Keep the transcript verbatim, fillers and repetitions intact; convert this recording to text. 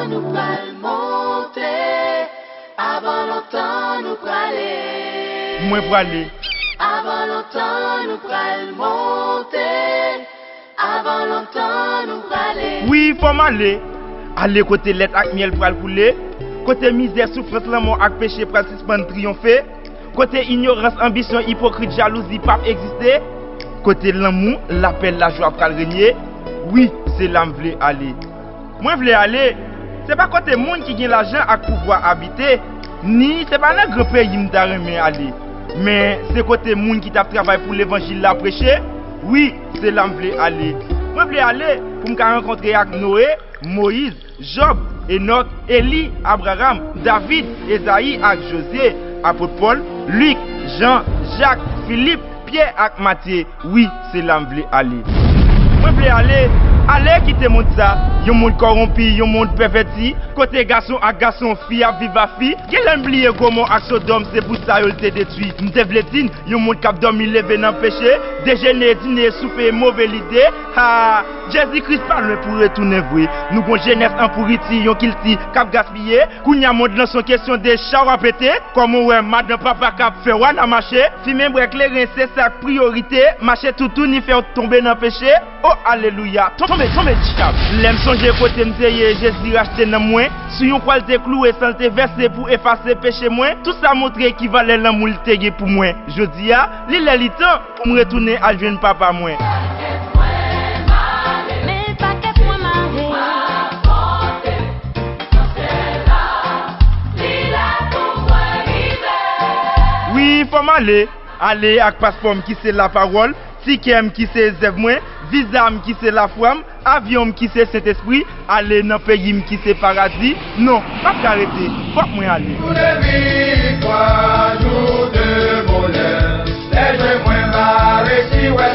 Nou pral monte, avan lontan nou prale. Mwen prale. Avan lontan nou pral monte, avan lontan nou prale. Wi, fò m ale. Ale kote lèt ak myèl pral koule. Kote mizè, soufrans, lanmò ak peche pral sispann triyonfe. Kote inyorans, anbisyon, ipokrit, jalouzi p ap egziste. Kote lanmou, lapè, lajwa pral renye. Wi, se la m vle ale. Mwen vle ale. Se pa kote moun ki gen lajan ak pouvwa abite, ni se pa nan gran peyi m ta renmen ale. Men se kote moun ki t ap travay pou levanjil la preche. Wi, se la m vle ale. Mwen vle ale pou m ka rankontre ak Noe, Moyiz, Jòb, Enòk, Eli, Abraram, David, Ezayi ak Jozye, apot Pòl, Lik, Jan, Jak, Filip, Pyè ak Matye. Wi, se la m vle ale. Mwen vle ale. Ale kite mond sa, yon mond kòwonpi, yon mond pèvèti, kote gason ak gason, fi ap viv a fi. Genlè m bliye Gomò ak Sodòm, se pou sa yo l te detwi. M te vle di n, yon mond k ap dòmi, leve nan peche, dejene, dine, soupe, move lide. Ha! Jezi Kris pa lwen pou retounen vre. Nou gon jenès an pouriti, yon kilti k ap gaspiye. Kounye a mond lan se yon kesyon de chawa pete. Kòman w wè madan papa k ap fè wana mache? Fimen, bwè kleren, se sa k priyorite. Mache toutou ni fè w tonbe nan peche. O alelouya! Tonbe, tonbe dyab! Lè m sonje kote m te ye, Jezi rachte nanm mwen. Sou yon kwa l te klouwe, san l te vèse pou efase peche mwen. Tout sa montre ki valè lanmou l te gen pou mwen. Jodi a, li lè li tan pou m retounen al jwenn papa mwen. Men pakèt mwen mare. Wi, fò m ale. Ale ak paspò m ki se lapawòl, tikè m ki se zèv mwen, viza m ki se lafwa m, avyon m ki se Sentespri, ale nan peyi m ki se paradi. Non, m p ap ka rete. Fòk mwen ale. Jou de viktwa, jou de bonè. Lè je mwen pa resi wè